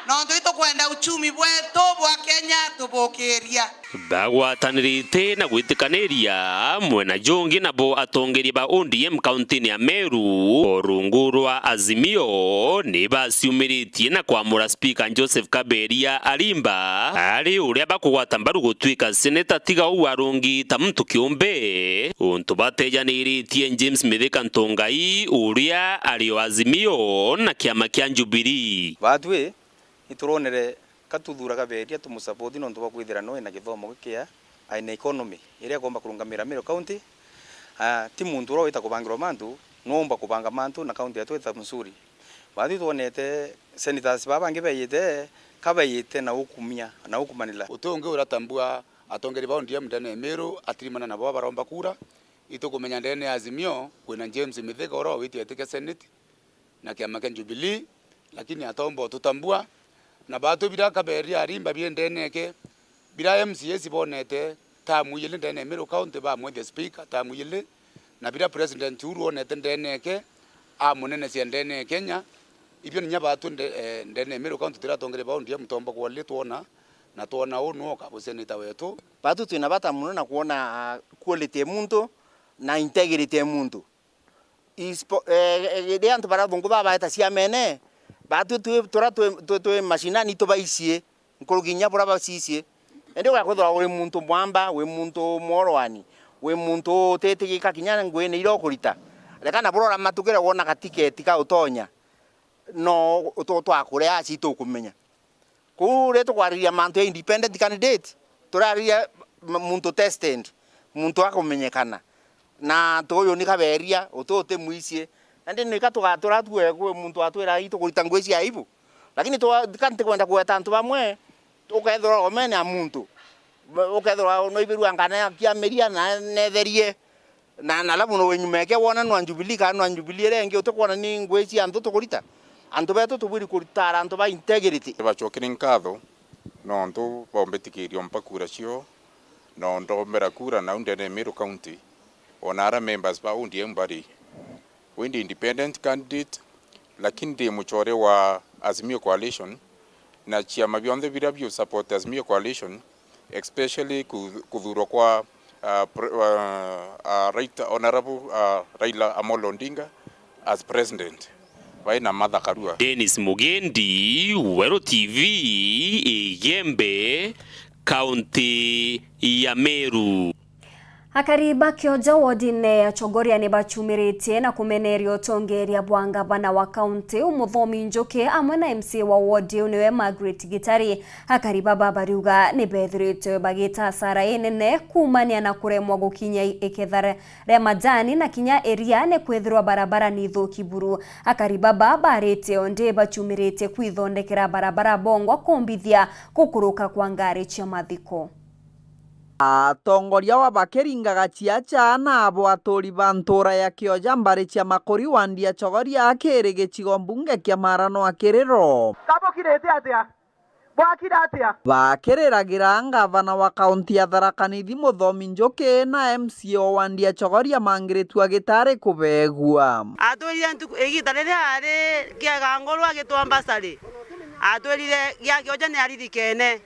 Nontu itukwenda uchumi bwetu bwa Kenya tubukiria. Bagwatanirite na gwitikaniria mwena jungi nabo atongeria ba O D M kauntini ya Meru o rungu rwa Azimio ni baciumiritie na kwamura Spika Joseph Kaberia Arimba ari uria bakugwata mbaru gutwika seneta tiga uu arungi ta muntu kiumbe, untu batejaniritie James Mithika Ntongai uria ari o Azimio na kiama kia Jubilee. Batwi ituronere Ka tuthuura Kaberia tumusupport nontu bwa kwithira noe na githomo gikia, aina economy iria ikomba kurungamira Meru County. Ah, ti muntu uria wita kubangirwa mantu, nuumba kubanga mantu na county yetu ita mzuri. Bathi twonete senators baa bangi beyite, ka beyite na ukumia, na ukumanila. Uti ungi uratambua atongeria ba O D M ndene ya Meru, atirimana nabo baromba kura. Itukumenya ndene ya Azimio, kwina James Mithiga uria witite etikia senate na kiama kia Jubilee, lakini atomba ututambua. Na batu bira Kaberia arimba biri ndene eke, bira M C As bonete tamu ijiri ndene ya Meru County, bamwethia speaker tamu ijiri, na bira president Uhuru onete ndene eke, amunenecia ndene ya Kenya, ibio ninya batu nde-, eh, ndene ya Meru County tira atongeria ba O D M tomba kwalile twona, na twona uu nwe ukabu senator wetu. Batu twina bata muno na kwona, ah, quality ya muntu na integrity ya muntu. Ispo-, eh, eh, riria antu baria athungu baba baeta ciamene, batwi twi, turia twi, twi, twi mashinani tubaicie, nkuruki inya buria bacicie. Indi ugakwithirwa uri muntu mwamba, wi muntu mworoani, wi muntu utitigika kinya nguine iria ukurita. Reka na burora matukire wona gatiketi ka utonya, no utu-, twakurea aci tukumenya. Kuu riria tukwariria mantu ya independent candidate, turariria m-, muntu tested, muntu akumenyekana. Na antu uyu ni Kaberia, utu uti mwicie. Nandi nika tugatura tue kwi muntu atwira itukurita ngui cia aibu. Lakini twa-, ka ntikwenda kugweta antu bamwe, ukethirwa omene a muntu. Ukethirwa noibirua ngana ya kiamiria na netherie. Na, na alafu no wenyuma eke wona nwa Jubilee, kana nwa Jubilee iria ingi utikwona ni ngui cia antu tukurita. Antu betu tubwiri kuritaara antu ba integrity. Bacokere nkatho nontu bombitikirio mpa kura cio, no ndombera kura nau ndene Meru County. Ona ara members ba O D M bari. Wi ndi independent candidate, lakini ndi mucore wa Azimio Coalition, na ciama bionthe biria biu support Azimio Coalition, especially ku-, kuthurwa kwa, uh, pre-, uh, uh, Right Honorable, uh, Raila Amolo Odinga as president, bai na Martha Karua. Dennis Mugendi, Weru T V, Igembe, kaunti ya Meru. Akari ba Kioja wodine ya Chogoria ni bachumiritie na kumeneria utongeria bwa ngavana wa kaunti iu Muthomi Njuki amwe na M C A wa wodi iu niwe Margaret Gitari. Akari baba bariuga ni bethiritwe bagita asara inene kuumania na kuremwa gukinyia iketha ria majani na kinya iria ni kwithirwa barabara ni ithuki buru. Akari baba barite ondi bachumiritie kwithondekera barabara bongwa kumbithia gukuruka kwa ngari cia mathiko. Atongoria wa bakiringaga ciaca na abo aturi ba ntura ya Kioja mbari cia Makuri wandi ya Chogoria kiri gicigo mbunge kia Mara no akiriro. Ka bukirite atia? Bwakira atia? Bakiriragira ngavana wa kaunti ya Tharaka Nithi Muthomi Njuki na M C A o wandi ya Chogoria Margaret Gitari kubegua. Atwirire ntuku, igita riria ari kiega nguru agitwa mbasari, atwirire gia Kioja ni aririkene,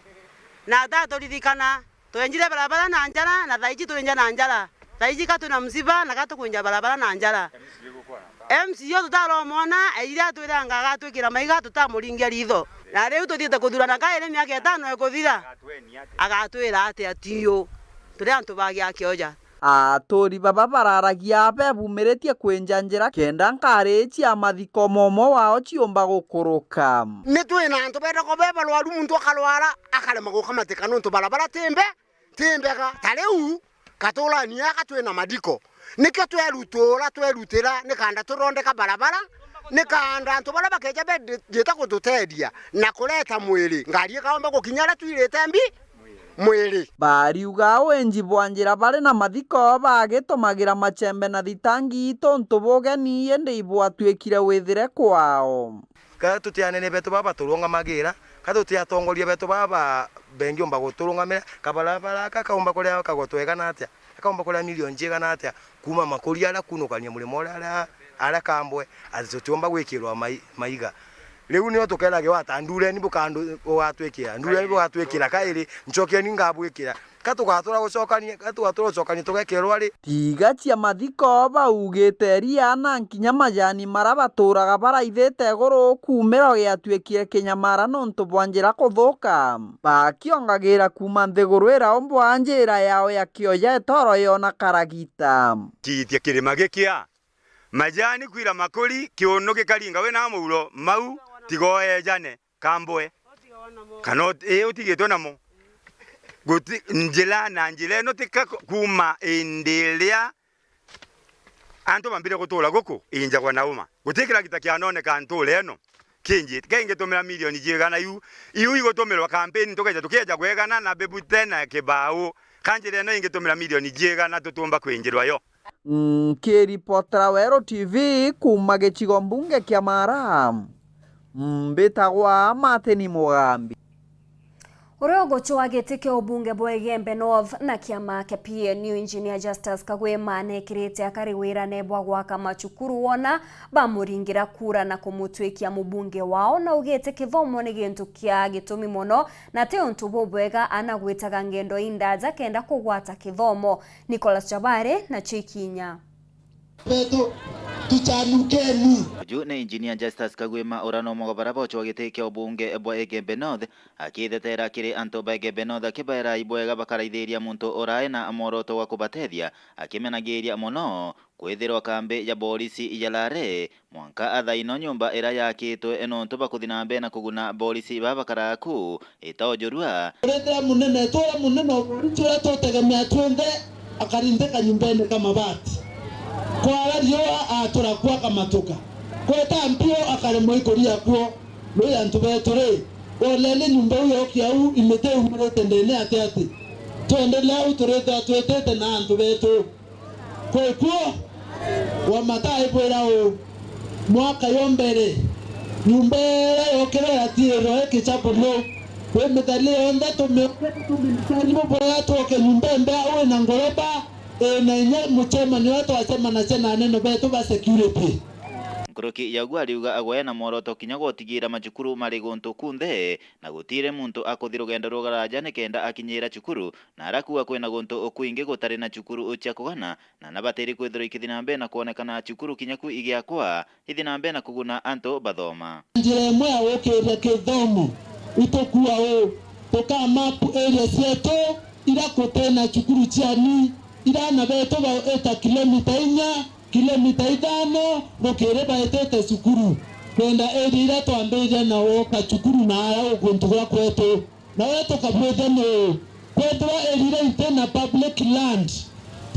na ataturirikana. Twenjire barabara na njara, na thaiji turi nja na njara. Thaiji ka twina msiba, na ka tukwinja barabara na njara. M C A tutaromwona, eire atwiranga agatwikira maiga, tutamuringia ritho. Na riu tuthiite kuthurana kairi miaka itano ikuthira. Agatwira atia tiu? Turi antu ba gia Kioja. Aturi baba bararagia bebumiritie kwinja njira kenda nkari cia mathiko momo wao ciumba gukuruka. Ni twina antu benda ko be barwaru, muntu akarwara, akarema guka mathika nontu barabara ti mbe. Ti mbega. Ta riu, Katurani aka twina madiko. Nikio twerutura, twerutira, ni kanda tuthondeka barabara, ni kanda antu baria bakeja bejita gututeethia na kureta mwiri, ngari ikaumba gukinya aria twirite mbi mwiri. Bariuga wenji bwa njira bari na mathiko bagitumagira machembe na thitangi tontu bugeni, indi ibwatuikire withire kwao. Ka tuti anene betu baba baturungamagira, ka tuti atongoria betu baba bengiumba guturungamira, kabarabara aka kaumba kuria kagotwa igana atia? Kaumba kuria milioni cigana atia? Kuuma Makuri aria kunukania murimo uria aria, aria Kambwe, ati tutiumba gwikirwa mai-, maiga. Riu nio tukeragirwa ata, ndureni bukandu-, bugatwikira, ndureni bugatwikira kairi, ncokeni ngabwikira. Ka tugatura gucokania, ka tugatura gucokania tugekerwa ri? Tiga cia mathiko baugite ria na nkinya majani mara baturaga baraithite iguru kuumira giatuikire kinyamara nontu bwa njira kuthuka. Bakiongagira kuuma nthiguru iraumbwa njira yao ya Kioja itoro yona karagita. Kiitia kirima gikia majani kwira Makuri, kiunu gikaringa wina muuro mau tiga oejane. Kambwe. Kana ut-, ii utigitwe namo. Guti njira na njira ino tika ku-, kuuma indi iria antu bambire gutura guku injagwa na uma. Guti kiragita kianoneka ntuura ino kinjite. Ka ingitumira milioni ciigana iu, iu igutumirwa kampeni, tukeja, tukeja kwegana na bebute na kibau. Ka njira ino ingitumira milioni ciigana tutumba kwinjirwa yo? Nkiripotera Weru T V kuuma gicigo mbunge kia Mara, mbitagwa Martin Mugambi. Uria ugucwa giti kia ubunge bwa Igembe North na kiama kia P N U, Engineer Justus Kagwima, nekirite akari wirane bwa gwaka macukuru wona bamuringira kura na kumutwikia mubunge wao, na augite kithomo ni gintu kia gitumi mono na ti untu bubwega ana gwitaga ngendo indaja kenda kugwata kithomo. Nicholas Chabare na Chikinya. Betu, tuchanukeni. Uju ni Engineer Justus Kagwima, uria no umwe wa baria bocwa giti kia ubunge bwa Igembe North, akitheteera kiri antu ba Igembe North, akibeera ibwega bakaraithiria muntu urae na mworoto wa kubatethia, akimenagiria mono kwithirwa kambi ya borisi ya Lare mwanka athaino nyumba iria yakitwe nontu bakuthi na mbere na kuguna borisi baba bakaraga ku itaujurua. Urithira munene, twira munene o borisi uria tutegemea twinthe, akarinthika nyumbene ka mabati. Kwara riua atura kuo akamatuka. Kweta mpio akaremwa ikuria kuo. Rui antu betu ri, oleni nyumba iu yokia au imiti iumirite ndene ati ati. Twendelea au turithira twitite na antu betu. Kwikuo, wa mataa ibwira uu, mwaka yo mbere, nyumba iria yokire iratiirwe ikicha mono. Kwi mithali yonthe tumioke tuminisani bubwega twoke nyumba imbea wina ngoroba, ina inya muchemani uria twachemanagia na anene betu ba security. Nkuruki ya uguo ariuga agwe na mworoto kinya gutigira macukuru mari guntu kunthe, na gutiri muntu akuthi rugendo ruraraja nikenda akinyira cukuru, na arakuga kwina guntu ukwingi gutari na cukuru cia kugana, na nabatiri kwithirwa ikithi na mbere na kwonekana cukuru kinya ku igiakwa ithi na mbere na kuguna antu bathoma. Njira imwe ya gukiria kithomo itukua uu, tuka map area cietu ira kutina cukuru ciani, ira ana betu baita kilomita inya, kilomita ithano rukiri baitite cukuru, kwenda area iria twambiririe na woka cukuru na ara guntu gwa kwetu. Nawe tukabwithia ni kwethirwa area iria iti na public land,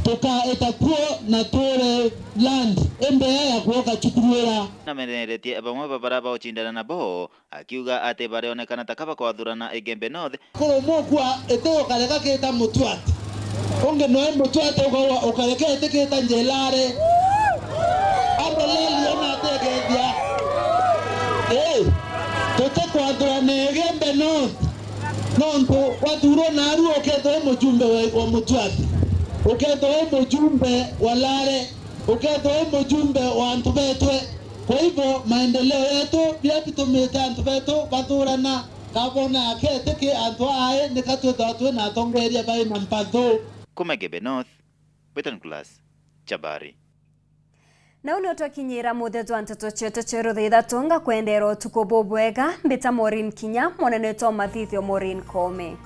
tukaita kuo na tuure land imbea ya gwoka cukuru ira. Nameneretie bamwe ba baria baucindana nabo, akiuga ati barionekana ta kaba kwathurana Igembe North. Kuru mukua iti ukareka kita mutuati. Ungi noe mutuati ukaua ukareka iti kita njelare. Ameleli ona ategethia. Ii, tutikwathurana Igembe North. Nontu wathurwo naru ukethwa wi mujumbe wa, wa mutuati. Ukethwa wi mujumbe wa Lare. Ukethwa wi mujumbe wa antu betwe. Kwa hivyo, maendeleo yetu, biria bitumite antu betu bathurana, kabona aketiki antu aai, nika twithagwa twi na atongeria bai na mpathu. Kuma Igembe North, Britain Glass, Chabari. Nau nio twakinyira muthia jwa nteto cietu cia rutha ithatu, ngakwendera utuku bubwega. Mbita Maureen Kinya, mwanene witwa wa mathithio Maureen Koome.